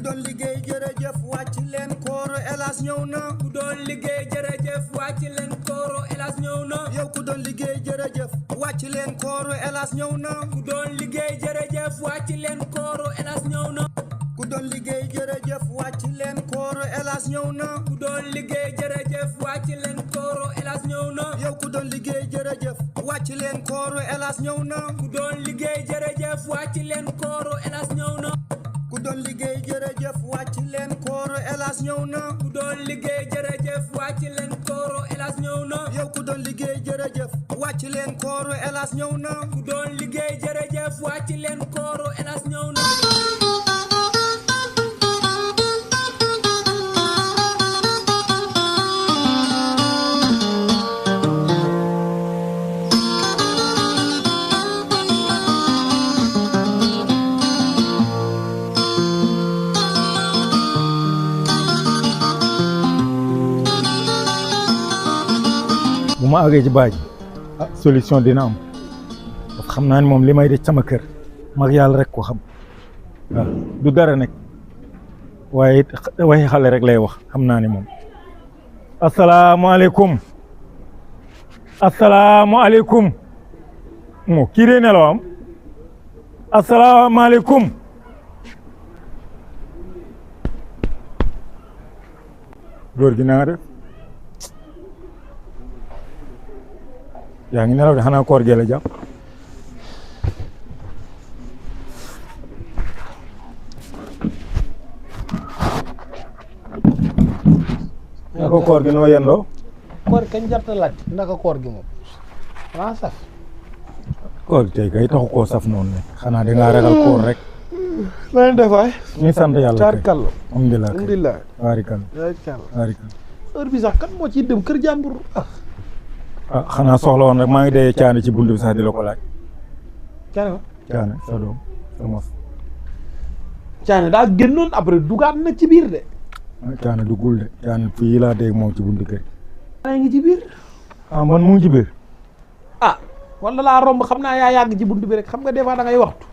doon liggéey jërëjëf wàcc leen kooro Elas ñëw na ku doon liggéey jërëjëf wàcc leen kooro Elas ñëw na yow ku doon liggéey jërëjëf wàcc leen kooro Elas ñëw na ku doon liggéey jërëjëf wàcc leen kooro Elas ñëw na ku doon liggéey jërëjëf wàcc leen kooro Elas ñëw na ku doon liggéey jërëjëf wàcc leen kooro Elas ñëw na yow ku doon liggéey jërëjëf wàcc leen kooro Elas ñëw na ku doon liggéey jërëjëf wàcc leen kooro Elas ñëw na ku doon liggéey jërëjëf wàcc leen kooro Elas ñëw na ku doon liggéey jërëjëf wàcc leen kooro Elas ñëw na yow ku doon liggéey jërëjëf wàcc leen kooro Elas ñëw na ku doon liggéey jërëjëf wàcc leen kooro Elas ñëw na bu ma àggee ci baaj solution dina am parce que xam naa ne moom li may def sama kër mag yàlla rek ko xam waaw du dara nekk waaye waxi xale rek lay wax xam naa ne moom asalaamaaleykum asalaamaaleykum moo kii dee nelaw am asalaamaaleykum góor gi na nga def yaa ngi nelaw de xanaa koor gi la jàpp naka koor gi noo yendoo koor kañ jarta laaj naka koor gi moom waa saf koor gi tey kay taxu koo saf noonu ne xanaa dangaa ragal koor rek na leen def waay ñu sant yàlla caar kàll alhamdulilah alhamdulilah waarikal heure bi sax kan moo ciy dem kër jàmbur ah xanaa soxla woon rek maa ngi dee caane ci bunt bi sax di la ko laaj caane sa doom sa mos caane daa génnoon après dugaat na ci biir de caane duggul de caane fii laa dégg moom ci buntu kër yaa ngi ci biir ah man mu ngi ci biir ah wala laa romb xam naa yaa yàgg ci buntu bi rek xam nga des fois da ngay waxtu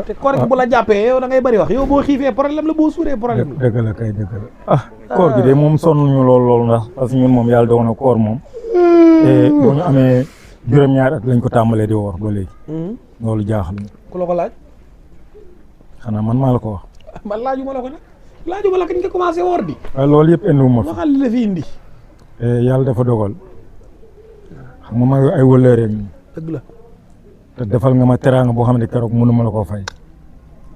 te koor gi bu la jàppee yow da ngay bëri wax yow boo xiifee problème la boo suuree problème la dëgg la kay dëgg la ah koor gi de moom sonn ñu loolu ndax parce que ñun moom yàlla doon na koor moom te bu ñu amee juróom-ñaari at lañ ko tàmbalee di woor ba léegi loolu jaaxal na ku la ko laaj xanaa man maa la ko wax man laajuma la ko nag laajuma la kañ nga commencé woor di waaye loolu yëpp indiwuma fi waxal li la fi indi yàlla dafa dogal xam nga ma ay wëllëreem dëgg la te defal nga ma teraanga boo xam ne keroog mënuma la koo fay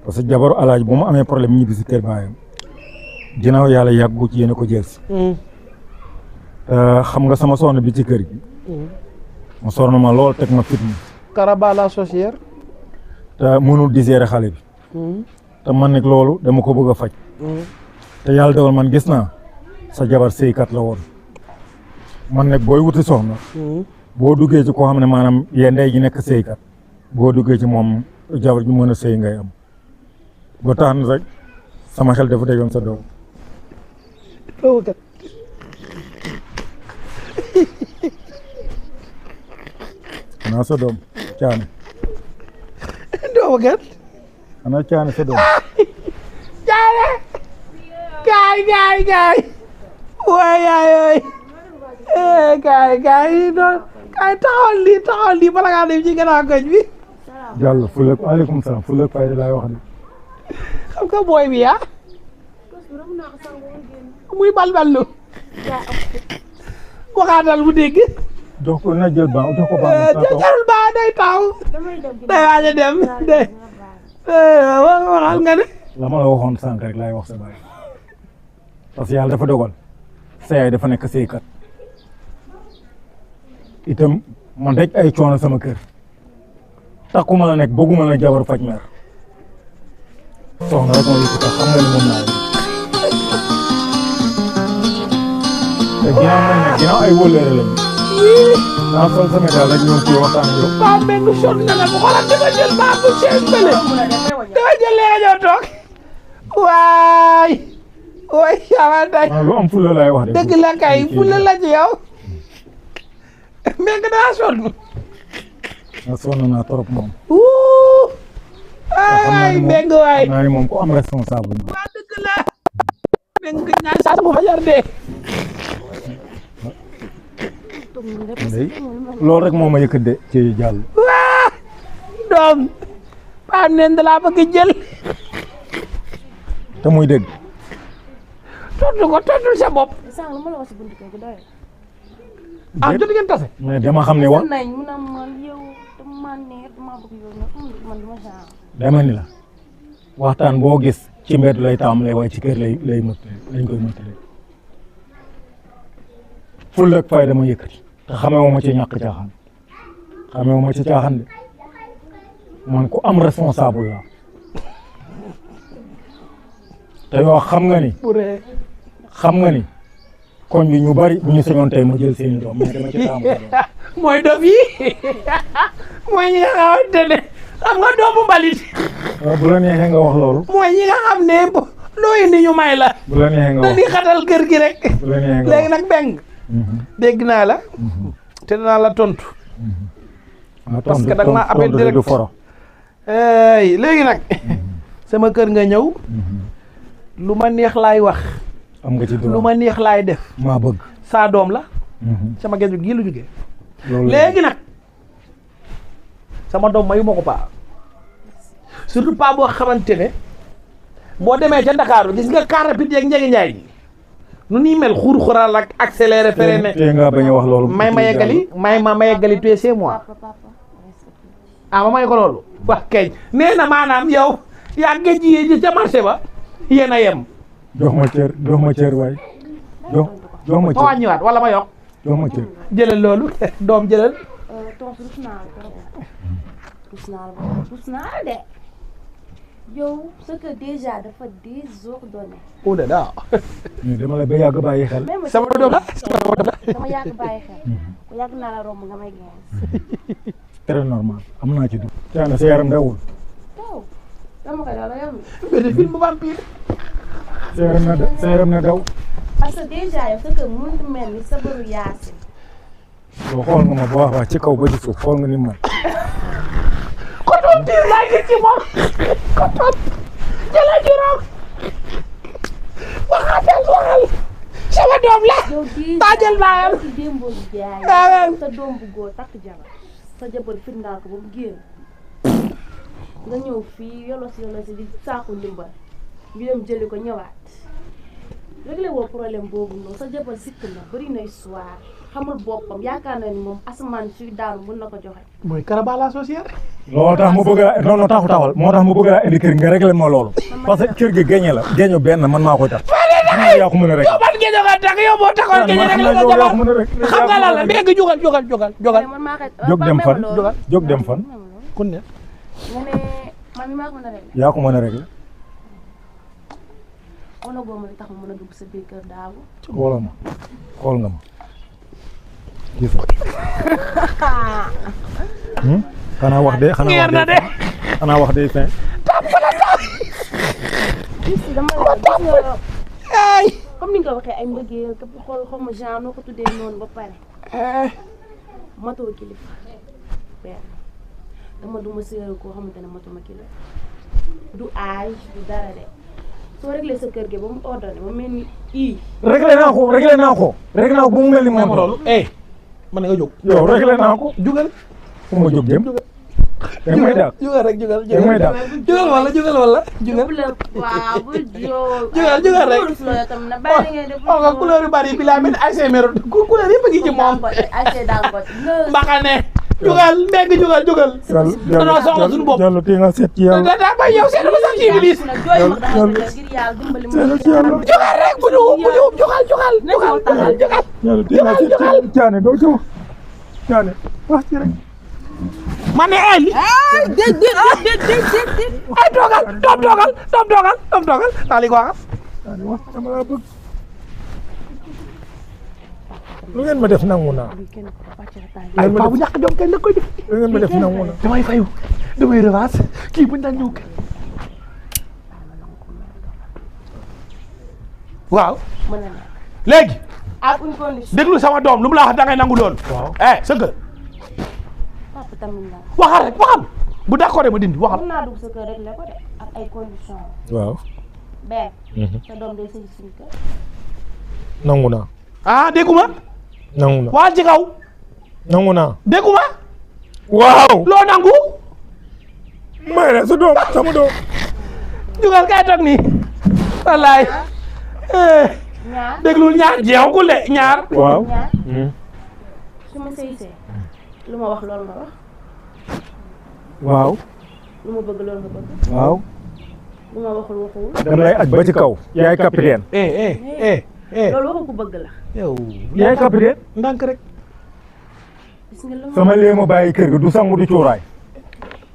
parce que jabaru alaaj bu mu amee problème ñibbi si kër baayam ginnaaw yàlla yàggu ci yéen ko jël si xam nga sama soxna bi ci kër gi ma sonn ma lool teg ma fitna Karaba la sorcière te mënul digérer xale bi te man nag loolu dama ko bëgg a faj te yàlla dogal man gis naa sa jabar sëykat la woon man nag booy wuti soxna boo duggee ci koo xam ne maanaam yee ndey ji nekk sëykat boo duggee ci moom jabar ji mën a sëy ngay am ba tax na rek sama xel dafa tegoon sa doom xanaa sa doom caane doomu gat xanaa caane sa doom caane gaay waay yaay gaay doon kaay taxawal lii bala ngaa dem ci gannaaw koñ bi jàll fulak aleykum salaam fulak fayda laay wax de xam nga booy bi yaa muy balballu waxaatal mu dégg jox ko na jël ba jox ko ba jarul ba day taw day waaj a dem day waxal nga ne la ma la waxoon sànq rek laay wax sa baay parce que yàlla dafa dogal sa yaay dafa nekk sëykat itam man rek ay coono sama kër takkuma la nekk bëgguma la jabar faj mer soxna rek moo yëkkati xam nga ni moom naa te ginnaaw ay wëllëre lañu naa sol sama daal rek ñoom ci waxtaan ak yow baa mbeng sonn na la bu xoolal dama jël baa bu seen bële dama jël lee ñoo toog waay sama day lu am fulla laay wax de dëgg la kay fulla la ci yow mbeng daa sonn sonn naa trop moom ay mbeng waay xam naa ni moom ku am responsable waa dëgg ñaan saa bu fajar dee. loolu rek moo ma yëkkat de ci jàll. waa doom Pape Nene da laa bëgg jël. te muy dégg. tontu ko tontul sa bopp. ah jot ngeen tase. mais dama xam ne wa. dama ni la waxtaan boo gis ci mbedd lay tàmbalee waaye ci kër lay mottali lañ koy mottali. ful ak fay dama yëkkati. te xamee ma ci ñàkk caaxaan. xamee ma ci caaxaan de man ku am responsable la te yoo xam nga ni. xam nga ni koñ bi ñu bari bu ñu sañoon tey ma jël seeni doom mais dama ci taamu mooy doom yi mooy ñi nga xamante ne xam nga doomu mbalit. bu la neexee nga wax loolu. mooy ñi nga xam ne loo indi ñu may la. bu la neexee nga wax dañuy xatal kër gi rek. bu la neexee nga wax léegi nag beng. dégg naa la. te dinaa la tontu. parce que da nga maa appel direct du foro. léegi nag. sama kër nga ñëw. lu ma neex laay wax. am nga ci droit lu ma neex laay def. maa bëgg. saa doom la. sama géej gi lu jógee. léegi nag sama doom mayu ma ko paa surtout paa boo xamante ne boo demee ca Ndakaaru gis nga car rapide yeeg njëgi njaay yi nu nii mel xur-xural ak accéléré freiné. tey nga bañ a wax loolu. may ma yeggali tu es chez moi. ah ma may ko loolu. wax keñ nee na maanaam yow yaa géej ji ca marché ba yéen a yem. jox ma cër waay jox ma ma cër. wàññiwaat wala ma yokk. jox ma cër. jëlal loolu doom jëlal. rus naa la de yow ce que déjà dafa désordonné. Oudé daa. mais dama la ba yàgg bàyyi xel. sama doom la dama yàgg bàyyi xel. yàgg naa la romb nga may gën. très normal am naa ci dugg. Thiané sa yaram dawul. waaw dama koy daw la yow. benn film vampire. sa yaram na daw. parce que déjà yow ce que mënut mel ni sa bëru Yaasin. boo xool nga ma bu baax ci kaw ba ci suuf xool nga ni man. kotoon tiir laa gis ci moom kotoon jëla juróom waxal sama doom la taajal baayam ci démboo jaay sa doom bu góor takk jabar sa jabar firndaal ko ba mu génn nga ñëw fii yolos di saaku ndimbal ñu dem jëli ko ñëwaat réglé woo problème boobu noonu sa jabar sikk na bëri na histoire xamul boppam yaakaar na ni moom asamaan suy daanu mën na ko joxe. mooy karabala social. loolu tax mu bëgg a non taxawal moo tax mu bëgg a indi kër nga réglé ma loolu. parce que kër gi géñe la géño benn man maa koy tax. yaa ko mën a rek. yow man géño nga tax yow boo taxoon géño rek la nga jabar xam nga lan la dégg jugal. jóg dem fan jóg dem fan. kun ne. nga ne man mi maa ko mën a réglé. yaa ko mën a réglé. wala boo ma tax ma mën a dugg sa biir kër daaw. xoolal ma xool nga ma. gis xanaa wax de xanaa wax de fin. dama la gis nga comme ni nga ko waxee ay mbëggeel képp xool xaw ma genre noo ko tuddee noonu ba pare. matoo kilifa benn dama du ma séeréer koo xamante ne matuma kilifa du âge du dara de soo réglé sa kër gi ba mu ordonné ba mel ni réglé naa ko ba mu mel ni moom loolu man nga jóg. yow réglé naa ko. jugal. fu ma jóg dem. da may daal jugal rek jugal. da may daal. jugal wala jugal. waaw bu joo. jugal rek. xool nga couleur yu bari bi laa mel ay séeméer couleur yëpp a ngi ci moom. mbaxane. jugal mbégg jugal. danoo soxla suñu bopp. Diallo tey nga seet ci yàlla. daa bay yow seetlu ma sax ci iblis. jugal rek bu ñu jugal. Diallo tey nga seet ci yàlla. Thiané doo ci wax. Thiané wax ci rek. ma ne ay li. ay toogal doom toogal. naa li ko waxal. Thiané wax dama laa bëgg. lu ngeen ma def nangu naa. ay paa bu ñàkk jom kenn da koy def. lu ngeen ma def nangu naa. damay fayu damay revanche kii buñ daan ñëw kër. waaw. léegi. à une condition. déglu sama doom lu mu la wax da ngay nangu loolu. waaw sa kër. papa tamit la. waxal bu d'accord ma dindi waxal. mën naa dugg sa kër rek la ko de ak ay conditions. waaw. benn sa doom day sëy suñu kër nangu naa ah dégguma nangu naa waa ci kaw nangu naa dégguma waaw loo nangu may la sa doom sama doom jugal kay toog nii wallaay ñaar déglul ñaar jeexagul de ñaar waaw ñaar su ma sëysee lu ma wax loolu nga wax waaw lu ma bëgg loolu nga bëgg waaw lu ma waxul waxul dama lay aj ba ci kaw yaay capitaine loolu waxu ko bëgg la yow yaay capitaine ndànk rek gis nga lu ma sama lee ma bàyyi kër ga du sangu du cuuraay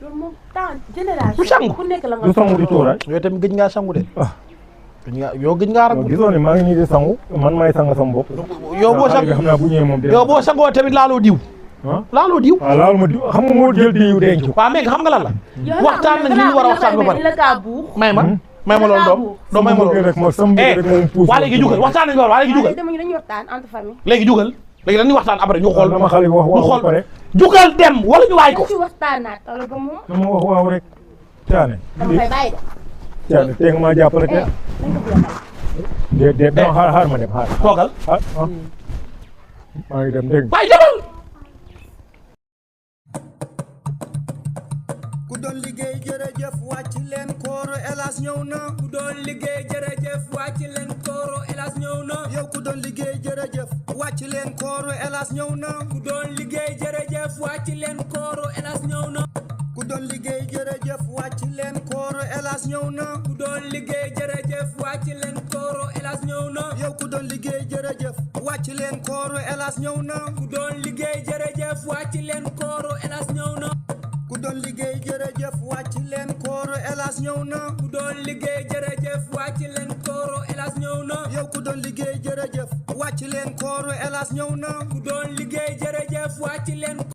loolu moom temps génération du sangu. ku nekk la nga du sangu du cuuraay yow tamit gëj ngaa sangu de ah gëj ngaa yow gëj ngaa rag gisoon ne maa ngi nii di sangu man may sang sama bopp yow boo sang xam naa bu ñëwee moom yow boo sangoo tamit laaloo diw ah laaloo diw waaw laal ma di xam nga moo jël diw denc ko waaw mais xam nga lan la waxtaan nañ li ñu war a waxtaan ba pare la kaa buux may ma loolu doom doom may ma loolu rek ma sam rek moom puus waa léegi jugal waxtaan nañu waa léegi jugal dañuy waxtaan entre famille léegi jugal léegi dañuy waxtaan après ñu xool dama xale wax ñu waaw xool ba pare jugal dem wala ñu waay ko ci waxtaanaat wala ba moom dama wax waaw rek caane dama koy bàyyi de caane tee nga maa jàppale te dañ ko bëgg a bàyyi déet dama xaar ma dem xaar toogal maa ngi dem dégg waay demal ku doon liggéey jërëjëf wàcc leen kooro Elas ñëw na ku doon liggéey jërëjëf wàcc leen kooro Elas ñëw na yow ku doon liggéey jërëjëf wàcc leen kooro Elas ñëw na ku doon liggéey jërëjëf wàcc leen kooro Elas ñëw na ku doon liggéey jërëjëf wàcc leen kooro Elas ñëw na ku doon liggéey jërëjëf wàcc leen kooro Elas ñëw na yow ku doon liggéey jërëjëf wàcc leen kooro Elas ñëw na ku doon liggéey jërëjëf wàcc leen kooro Elas ñëw na ku doon liggéey jërëjëf wàcc leen kooro Elas ñëw na ku doon liggéey jërëjëf wàcc leen kooro Elas ñëw na yow ku doon liggéey jërëjëf wàcc leen kooro Elas ñëw na ku doon liggéey jërëjëf wàcc leen